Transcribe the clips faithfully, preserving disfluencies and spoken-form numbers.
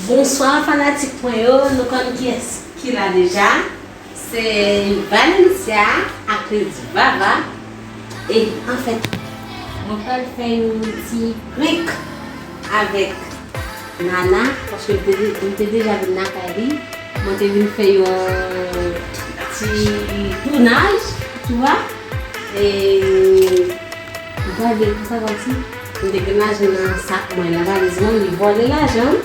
Bonswa fanatik mwen yo, nou konn kiyès ki la deja. Se Valencia ak Lady Vava. E anfèt, mwen pral fè yon ti prank avèk Nana, paske m te, m te deja vin lakay li. Mwen te vin fè yon ti tounaj, tu vois. E m pral di l konsa kòmsi m te gen lajan nan sak mwen, nan valiz mwen, li vòlè lajan.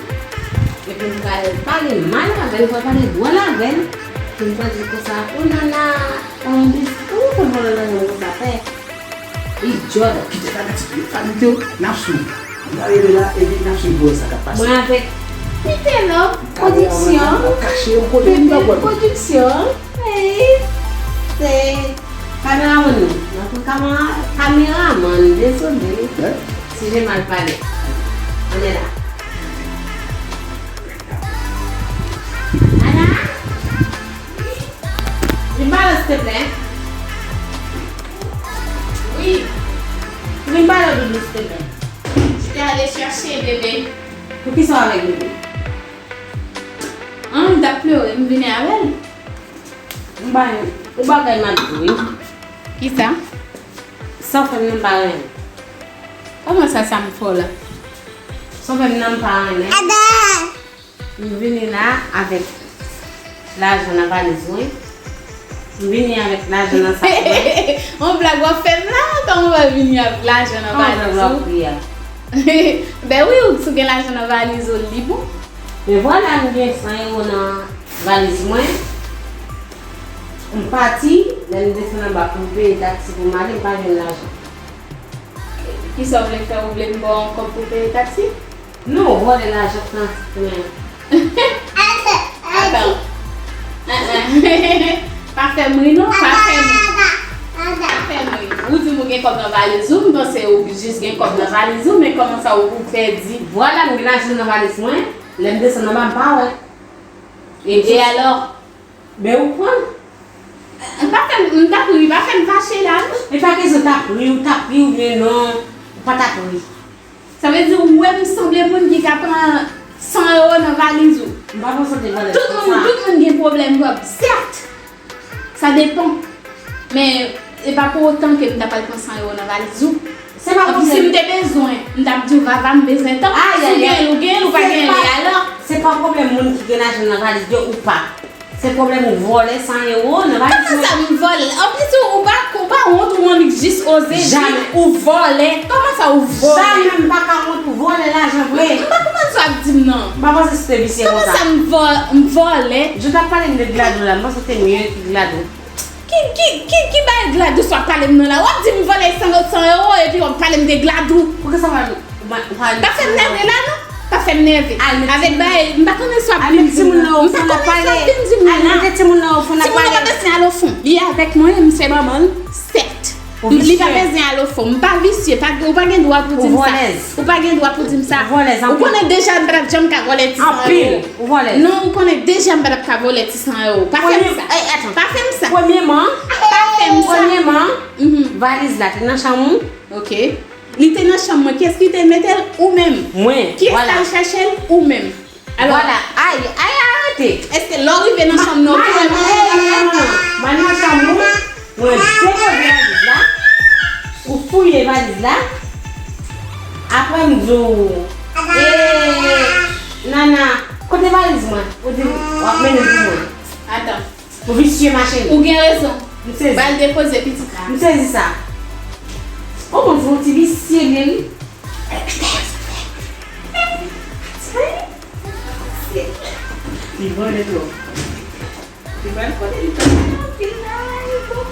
Epi m pral pale mal avè l, m pral pale dwòl avè l. Epi m pral di l konsa, o Nana, on dis, kòman w fè vòlè lajan konsa, pè? Idyòt. Kite fanatik yo, fanatik yo, n ap swiv. N a rive la, epi n ap swiv pou wè sa k ap pase. Mwen avèk Pitelò Pwodiksyon. Kache yon kote, m pa wè. Pwodiksyon. Ey, se kameramann nou. Nan tou kamera-, kameramann, dezole. Si j'ai mal parlé. On est là. Ana? Vin ba yo, silteplè. Wi. Vin ba yo, doudou, silteplè. Je t'ai allé chercher bébé. Poukisa w avèk bebe? An, m t ap plore, m vini avè l. M ba yo, yon bagay m ap di w, wi. Kisa? Sa w fè m nan m pa renmen. Kòman sa, sa m fè w la? Sa w fè m nan m pa renmen. M vini la avèk lajan nan valiz mwen. M vini avèk lajan nan sak mwen. On blag w ap fè m la? Kòman w ap vini avèk lajan nan valiz ou? Ben wi, ou si w gen lajan nan valiz ou, li bon. Men vwala, m gen san ewo nan valiz mwen. M pati, lè m desann anba pou m peye taksi pou m ale, m pa jwenn lajan. Kisa w vle fè? Ou vle m ba w yon kòb pou peye taksi? Non, vòlè lajan transit mwen. Atan. An, an. Pa fè m ri non, pa fè m ri. Pa fè m ri. Ou di m ou gen kòb nan valiz ou, m panse ou jis gen kòb nan valiz ou, men kòman sa ou, ou pèdi? Vwala, m gen lajan nan valiz mwen. Lè m desann anba, m pa wè. E, e alò? Men ou pran l. M pa fè m, m t ap ri, pa fè m fache la, non. E pa kesyon t ap ri, ou t ap ri oubyen non, ou pa t ap ri. Sa vle di ou wè m sanble moun ki ka pran san ewo nan valiz ou. M pa panse w te valè konsa. Tout moun, tout moun gen pwoblèm yo, sèt. Sa depann. Men, e pa pou otan ke m ta pral pran san ewo nan valiz ou. Se pa pwoblèm. Si m te bezwen, m t ap di w, Vava, m bezwen tan. Si w gen l, ou gen l, ou pa gen l, e alò? Se pa pwoblèm moun ki gen lajan nan valiz yo ou pa. Se pwoblèm ou vòlè san ewo nan valiz mwen. Kòman sa m vòlè? Anplis, ou, ou pa, ou pa wont, ou annik jis oze di ou vòlè. Kòman sa ou vòlè? Jamè m pa ka wont pou vòlè lajan vre. M pa konprann sa w ap di m nan. M pa panse se te visye konsa. Kòman sa m vò-, m vòlè? Je t ap pale m de Glado la, m panse w te mye ki Glado. Ki, ki, ki, ki bagay Glado sa w ap pale m nan la? W ap di m vòlè san, san ewo epi w ap pale m de Glado. Poukisa w pa, w pa, w pa... Pa fè m nève la non. Pa fè m nève. Avèk bagay, m pa konnen sa w ap vin di m nan. M pa konnen sa w ap vin di m nan. Al mete timoun nan o fon, n ap pale. Timoun nan pa bezwen al o fon. Li avèk mwen, m se manman l, sèt. Li pa bezwen al o fon. M pa visye, pa, ou pa gen dwa pou di m sa. Ou pa gen dwa pou di m sa. Ou konnen deja m pa t ap janm ka vòlè ti san ewo. Ou vòlèz. Non, ou konnen deja m pa t ap ka vòlè ti san ewo. Pa fè m sa. Ey, atann. Pa fè m sa. Premyèman, pa fè m sa. Premyèman, valiz la te nan chanm ou. Ok. Li te nan chanm mwen. Kiyès ki te mete l? Ou menm. Mwen. Kiyès k al chèche l? Ou menm. Alò. Vwala. Ay, ay, arete. Èske lè w rive nan chanm nan, ou wè mwen? Mwen nan chanm ou. Mwen depoze valiz la. Ou fouye valiz la. Apre m di w, e, Nana, kote valiz mwen? Ou di w ap mennen l pou mwen. Atann. Ou visye, ma chérie. Ou gen rezon. M sezi. Ba l depoze pitit la. M sezi sa. O, bon, se yon ti visye li ye, wi. Li vòlè twòp. Li pral kote li pral anpil bagay.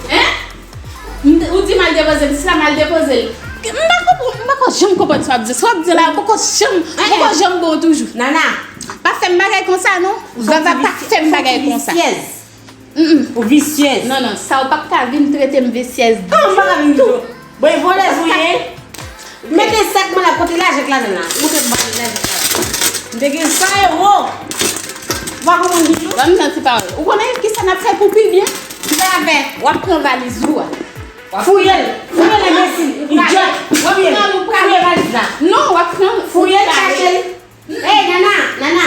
Hein? M te, ou di m al depoze pitit la, m al depoze l. M pa konprann, m poko janm konprann sa w ap di. Sa w ap di la, poko janm, poko janm bon toujou. Nana. Pa fè m bagay konsa, non. Vava, pa fè m bagay konsa. Ou visyèz. Mm, mm. Ou visyèz. Non, non, sa w p ap ka vin trete m visyèz ditou. An, m pa ka vin ditou. Bon, e vòlèz ou ye. Mete sak mwen la, kote lajan k ladan la? Montre m ba lajan k ladan. M te gen san ewo. Ou pa konprann ditou. Ban m nan ti pawòl. Ou konnen kisa n ap fè pou pi byen? Kisa n ap fè? W ap pran valiz ou a. Fouye l. Fouye l, enbesil. Idyòt. W ap pran l, ou prale. Fouye valiz la. Non, w ap pran l, ou prale. Fouye l, chache l. Ey, Nana, Nana.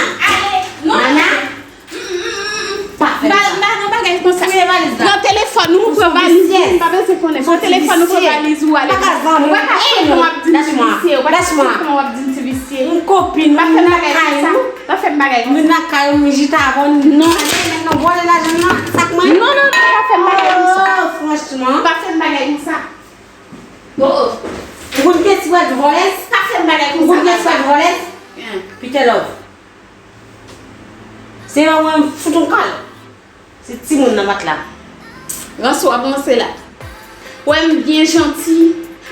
Konnen, pran telefòn ou, pran valiz ou, ale. Ou pa ka zanmi m. Ou pa ka sot kòman w ap di m ti visye. Ou pa ka sot kòman w ap di m ti visye. M kopin, m lakay ou. Pa fè m bagay konsa. M vin lakay ou, m chita avè w. Non. Gade, men nan vòlè lajan nan, sa k mwen? Non, non, non, pa fè m bagay konsa. Oh, franchman. Pa fè m bagay konsa. Oh, oh. Ou konn kiyès ki pral di vòlèz? Pa fè m bagay konsa. Ou konn kiyès ki pral di vòlèz? Peter Love. Se yon mwen fout yon kal. Se timoun nan mat la. Ranse w ap ranse la. Ou wè m byen janti,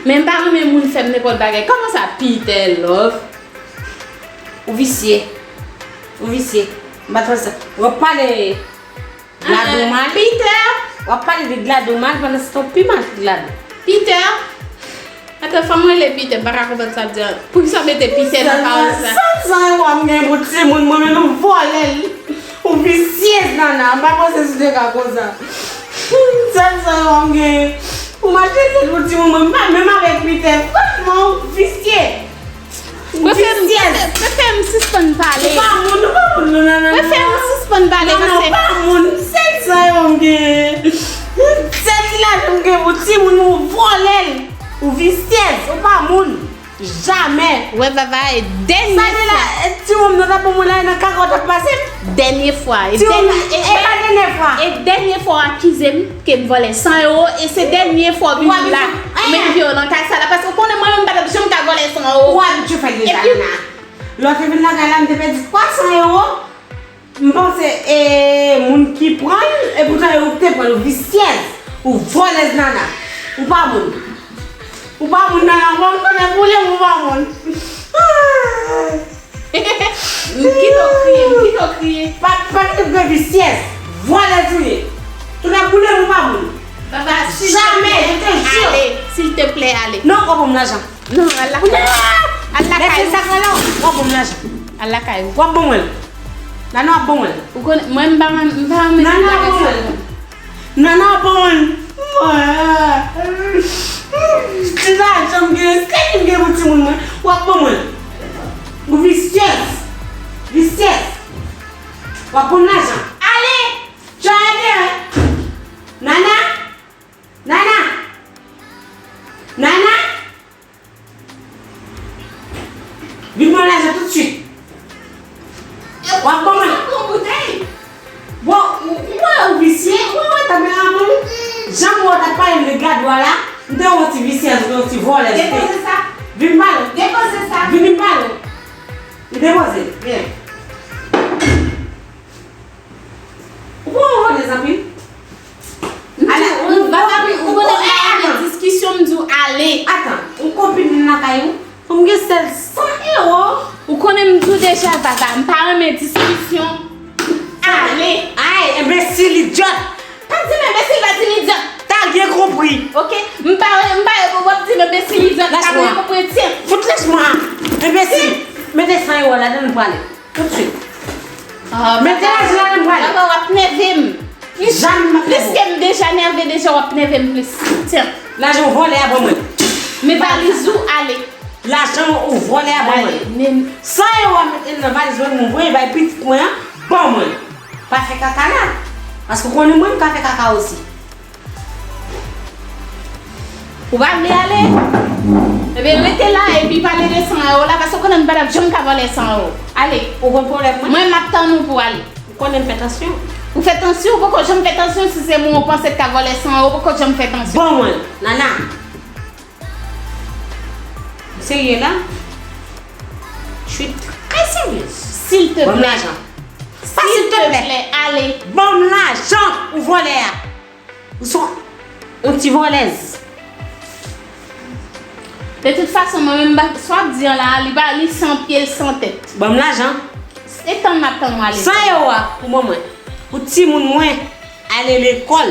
men m pa renmen moun fè m nenpòt bagay. Kòman sa, Peter Love? Ou visye. Ou visye. M pa t panse sa. W ap pale Glado mal. Peter! W ap pale de Glado mal pandan se tan w pi mal ki Glado. Peter! Ata fanm rele Peter, m pa ka konprann sa l di an. Poukisa w mete Peter nan pawòl sa? Sèl san ewo m gen pou timoun mwen, men nou vòlè l. Ou visyez, Nana. M pa panse si w te ka konsa. Sèl san ewo m gen. Ou maltrete l pou timoun mwen, m pa menm avèk Peter. Franchman, ou visye. Ou visyez. Prefere m sispann pale. Ou pa moun, ou pa moun, non, non, non. Prefere m sispann pale, non, non, paske ou pa moun. Sèl san ewo m gen. Sèl ti lajan m gen pou timoun mwen, ou vòlè l. Ou visyèz, ou pa moun. Jamè. Wè, Vava, e dènye fwa. Sa vle la, e, ti wonm nan ta pou mwen la, e nan kaka w t ap pase m. Dènye fwa. E dènye, e pa dènye fwa. E dènye fwa w akize m ke m vòlè san ewo, e se dènye fwa w vin la. Ou abitye. Ou mete pye w nan kay sa la, paske w konnen mwen menm m pa t ap janm ka vòlè san ewo. Ou abitye fè l deja, Nana. Lè w te vin lakay la, m te pèdi twa san ewo. M panse, e, moun ki pran l, epoutan e ou ki te pran l, ou visyèz, ou vòlèz Nana. Ou pa moun. Ou pa moun Nana, bon, m konnen boule m, ou pa moun. Ah. M kite w kriye, m kite w kriye. Pa, pa kite m kriye, visyèz, vòlèz ou ye. Tounen boule m, ou pa moun. Baba, s'il te plaît, ale, s'il te plaît, ale. Non, w ap ban m lajan. Non, al lakay ou. Al lakay ou. Lè se sa k la, w ap ban m lajan. Al lakay ou. W ap ban mwen l. Nana, w ap ban mwen l. Ou konnen, mwen, m pa, m pa renmen Nana, w ap ban mwen l. Nana, w ap ban mwen l. Ti lajan m gen, se ki m gen pou timoun mwen. W ap ban mwen l. Ou visyèz. Visyèz. W ap ban m lajan. Ale! Tchade! Nana! Nana! Nana! Vin pran lajan toutswit. W ap ban mwen. Bon, ou, ou wè ou visye, ou wè, wè tanperaman w. Jan m wè w t ap pale m de Gladwa la, m te wè w ti visyèz, ou te wè w ti vòlèz. Depoze sa. Vin pale. Depoze sa. Vin pale. M depoze. Byen. Ou pa yon vòlèz anpil? Ale, ou, ou, ou, ou konnen m pa renmen diskisyon, m di w ale. Atan, yon kopin vin lakay ou, pou m gen sèl san ewo. Ou konnen m di w deja, Vava, m pa renmen diskisyon. Ale. Ay, enbesil, idyòt. Pa di m enbesil, pa di m idyòt. T'as rien compris. Ok? M pa, m pa, w ap di m enbesil, idyòt, m pa renmen konprann, tyen. Fout lach mwen. Enbesil. Mete san ewo ladan l, m prale. Toutswit. Ah, mete lajan la, m prale. Papa, w ap nève m. Plis, plis ke m deja nève, deja w ap nève m plis. Tyen. Lajan w vòlè a, ban mwen. Men valiz ou, ale. Lajan ou vòlè a, ban mwen. Ale, men san ewo a, mete l nan valiz mwen, m voye bay pitit mwen an, ban mwen. Pa fè kaka la. Paske w konnen mwen, m ka fè kaka osi. Ou pa vle ale? Ebyen, rete la epi pale de san ewo la, paske w konnen m pa t ap janm ka vòlè san ewo. Ale. Ou konn pwoblèm mwen? Mwen, m ap tann ou pou w ale. Ou konnen m fè tansyon. Ou fè tansyon? Ou poko janm fè tansyon si se mwen ou panse k ka vòlè san ewo, ou poko janm fè tansyon. Ban mwen, Nana. M serye la. Chwit. Ay, serye. Silteplè. Ban m lajan. Sa, silteplè, ale. Ban m lajan ou vòlè a. Ou se yon ti vòlèz. De tout fason, mwen menm, sa w ap di an la, li pa, li san pye, li san tèt. Ban m lajan. Se tann m ap tann w ale. San ewo a pou manman. Pou timoun mwen ale lekòl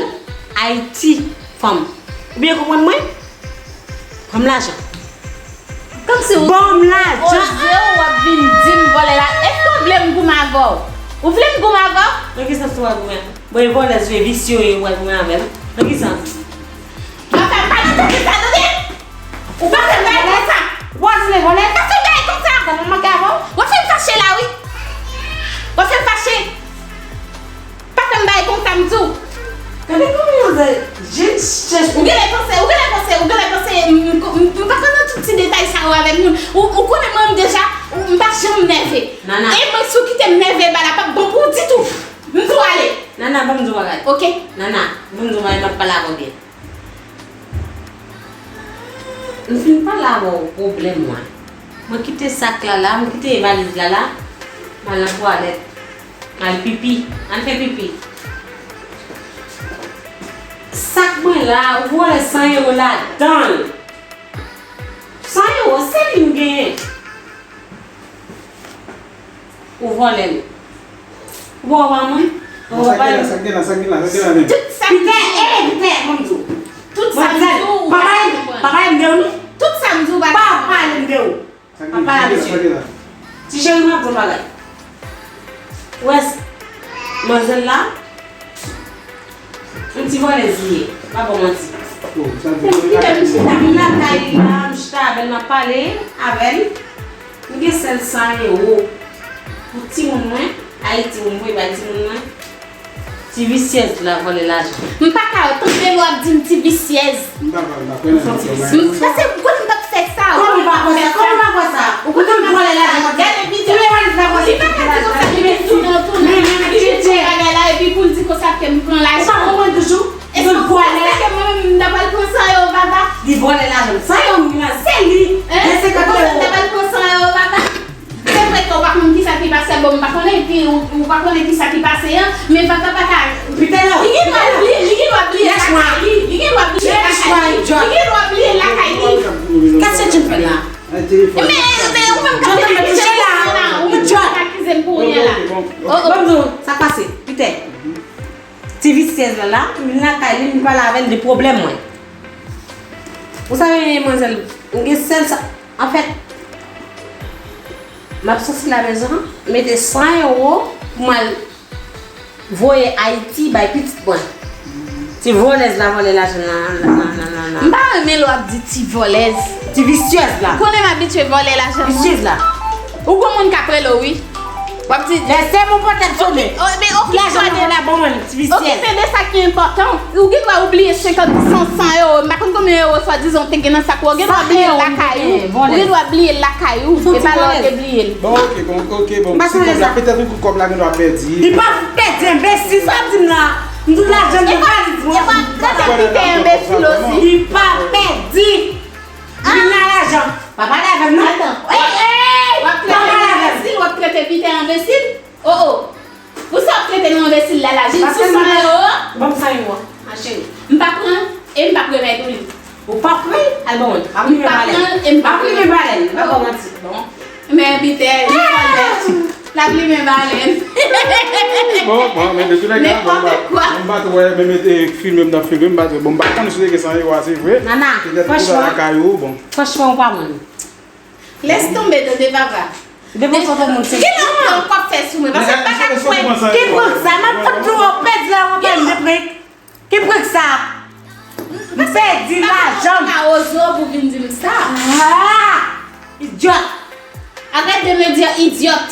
Ayiti, fanm. Ou byen konprann mwen? Ban m lajan. Kòmsi ou, ban m lajan. Oze w ap vin di m vòlè la. Èske w vle m goumen avè w? Ou vle m goumen avè w? Nan ki sans ou pral goumen? Bon, e vòlèz ou ye, visye ou ye, ou pral goumen avè l. Nan ki sans? Papa, pa nan tande sa, tande! Ou pa fè m bagay konsa! Ou pa vle vòlè? Pa fè m bagay konsa! Sa pa manke avè w? W ap fè m fache la, wi! W ap fè m fache! Pa fè m bagay konsa, m di w. Gade kòman manzè jis chèche. Ou genlè panse Nana. E mwen, si w kite m nève, bagay la p ap bon pou w ditou. M di w ale. Nana, ban m di w bagay. Ok. Nana, ban m di w bagay, m ap pale avè w byen. M fin pale avè w pwoblèm mwen. Mwen kite sak la la, mwen kite valiz la la. M al nan twalèt. M al pipi. M al fè pipi. Sak mwen la, ou vòlè san ewo ladan l. San ewo, se li m genyen. Ou vòlè l. Ou pa wè mwen? Ou pa wè mwen? Sa gen la, sa gen la, sa gen la, sa gen la, men. Tout sa m di w. Pita, eh, Pita, ban m di w. Tout sa m di w, ou pa ka konprann. Papa, papa, m de ou, non? Tout sa m di w, ou pa ka konprann. Papa, m de ou. Sa gen la, sa gen la, sa gen la. Ti cheri, m ap di w bagay. Ou wè s-, manzèl la? Yon ti vòlèz li ye, m pa ba w manti. Oh, sa vle di. Kite m chita, m lakay li la, m chita avè l, m ap pale avè l. M gen sèl san ewo pou timoun mwen, Ayiti, m voye bay timoun mwen. Ti visyèz la vòlè lajan. M pa ka tande lè w ap di m ti visyèz. M pa, m pa kwè nan ti visyèz. M, paske m konnen m p ap fè sa. Kòman ou pa kwè sa? Kòman ou pa kwè sa? Ou konnen m vòlè lajan, mwen. Gade videyo. Li pa ka di konsa, li met sou nan tou, nan, li met sou bagay la, epi pou l di konsa ke m pran lajan. Ou pa konprann toujou? Eske ou panse ke mwen menm m ta pral pran san ewo, papa? Li vòlè lajan. San ewo m gen la, se li. Hein? Ou panse m ta pral pran san ewo, papa? Se vre ke ou pa konn kisa ki pase, bon, m pa konnen, epi ou, ou pa konnen kisa ki pase an, men papa pa ka. Li gen dwa bliye, li gen dwa bliye lakay li, li gen dwa bliye lakay li, li gen dwa bliye lakay li. Kase djòl la. Men, men, ou menm k ap fè la, ou menm k ap akize m pou kounye a la. Oh, oh. Ban m di w, sa k pase, Pita. Ti visyèz la la, m vin lakay li, m pale avè l de pwoblèm mwen. Ou sav, manzèl, m gen sèl sa. Anfèt, m ap soti lamezon, mete san ewo pou m al voye Ayiti bay pitit mwen. Ti vòlèz la vòlè lajan nan, nan, nan, nan, nan. M pa renmen lè w ap di ti vòlèz. Ti visyèz la. Ou konnen m abitye vòlè lajan moun. Visyèz la. Ou gon moun k ap rele w, wi. W ap di. Lè se mon pòtab sonnen. Oh, men okipe de sa. Lajan mwen la ban mwen, ti visyèz. Okipe de sa ki enpòtan. Ou gen dwa oubliye senkant, san, san ewo. M pa konn konbyen ewo swadizan w te gen nan sak ou. Ou gen dwa bliye l lakay ou. Ou gen dwa bliye l lakay ou. E pa la w te bliye l. Bon, ok, bon, ok, bon. M pa sonje sa. Petèt yon kout kòb la gen dwa pèdi. Li pa pèdi, enbesil, sa w ap di m la. M di w lajan nan valiz mwen. E pa, e pa, gade Pita enbesil osi. Li pa pèdi. Li nan lajan. Pa pale avè m, non. Atan. Ey, ey! W ap trete m enbesil, w ap trete Pita enbesil? Oh, oh. Pou sa w ap trete nou enbesil la, la, jis sou san ewo? Ban m san ewo. Ma cheri, m pa pran, e m pa p remèt ou li. Ou p ap pran? Al ban mwen. M ap limen balèn. M ap limen balèn. M ap ba w manti. Bon. Men Pita, li fò. L ap limen balèn. Bon, bon, men de tout lè ka, bon, m pa, m pa twò renmen mete filme m nan filme, m pa twò, bon, m pa konn si w te gen san ewo a, se vre. Nana, petèt ou pran lakay ou, bon. Franchman, ou pa pran. Lès tonbe, tande papa. Devan foto moun se. Ki lòt prank w ap fè sou mwen? Paske m pa ka kwè. Ki prank sa? M ap fout nou w ap pèdi la, w ap pale de prank. Ki prank sa? M pèdi lajan m. Mawozo pou vin di m sa. Ah! Idiot! Arrête de me dire idiot.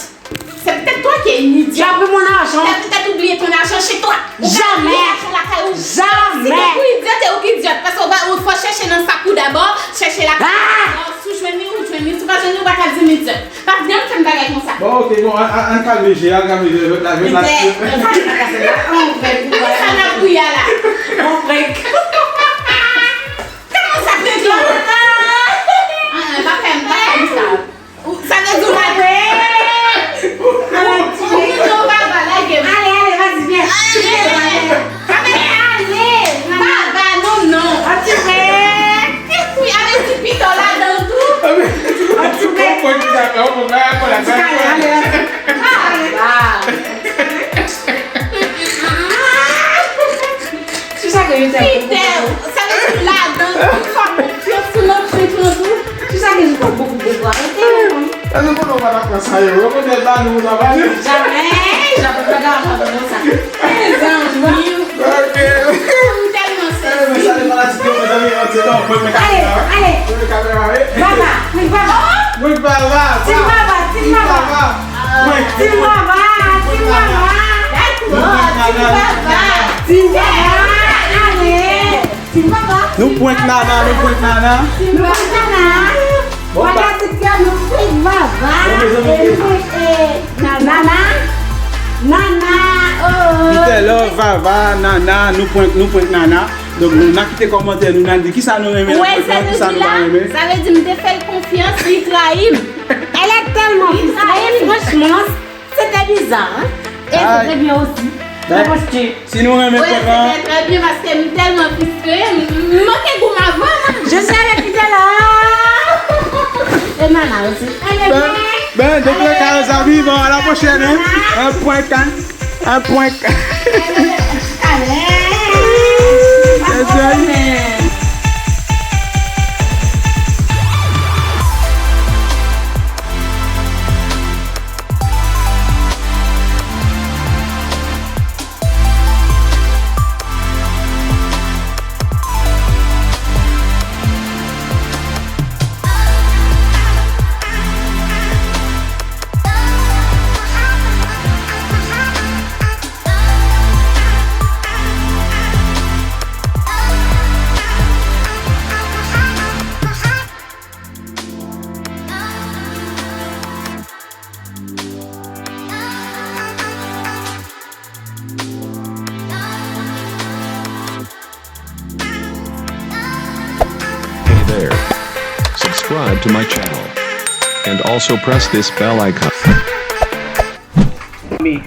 C'est peut-être toi qui es une idiote. Tu as pris mon argent. T'as peut-être oublié ton argent chez toi. Ou ka bliye lajan lakay ou. Jamais. Si te pou idiot, e ou ki idiot. Paske ou pa, ou fò chèche nan sak ou dabò, chèche lakay ou dabò. Si w jwenn li, ou jwenn li. Si w pa jwenn li, ou pa ka di m idiot. Pa vin fè m bagay konsa. Bon, ok, bon, ann, ann, ann kalme je, ann kalme je, jwèt la, jwèt la. Pita, ann kalme je la, ann fè pou sa n ap ri a la. Bon, prank. Kòman sa prank la? Ah, ah, pa fè m, pa fè m sa. Ou, sa vle di w pa vre? Ou, ou, non, papa, lage m. Ale, ale, vas-y, viens. Ale. Ale, ale. Papa, non, non. An ti prank. Wi, ale, ti pito ladan l tou. An ti prank. An ti prank. Ah, ah. Kisa ke yo te... Pita, sa vle di ladan, ou fè konfyans sou nan prank lan tou. Kisa ke yo te bokou de vwa? Rete non. Èske konnen w pa t ap pran sa yo? Yo konnen la nou travay. Jamè, jamè, pa ka fè konsa. Mezanmi. Ok. M tèlman sezi. Eh, men sa de fanatik yo, mezanmi, antre nan prank mwen ka fè la. Ale, ale. Prank kamera, wi. Baba, prank baba. Prank baba. Team baba, team baba. Prank, prank, prank. Team baba, team baba. Dakò, team baba. Team baba, ale. Team baba. Nou prank Nana, nou prank Nana. Team baba. Bon, ba- Nou prank Vava, e nou prank, e, Nana. Nana, oh. Peter Love, Vava, Nana, nou prank, nou prank Nana. Donk, nou nan kite kòmantè, nou nan di kisa nou renmen nan prank lan, kisa nou pa renmen. Sa vle di m te fè l konfyans, li trayi m. Elle est tellement frustrée, franchement, c'était bizarre, hein? Et c'était bien aussi. Très positif. Si nou renmen prank lan. C'était très bien parce que m tèlman fristre, m, m manke gou m avan, man. Je suis avec Peter Love. Et Nana aussi. Ben, ben, de prank sa vivan, à la prochaine, hein. Un prank, hein. Un prank. Allez. Yes, sir. Hey there. Subscribe to my channel. And also press this bell icon. Mezanmi,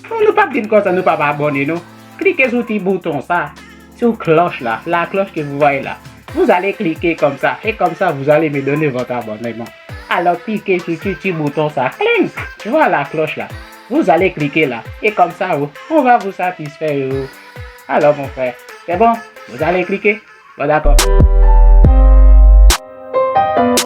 nou, nou p ap vin konsa, nou p ap abòne, non. Klike sou ti bouton sa. Sou cloche là, la cloche que vous voyez là. Vous allez cliquer comme ça, et comme ça, vous allez me donner votre abonnement. Alors, cliquez sur ce petit bouton ça, cling, tu vois la cloche là. Vous allez cliquer là, et comme ça, vous, on va vous satisfaire. Alors, mon frère, c'est bon? Vous allez cliquer? Bon, d'accord.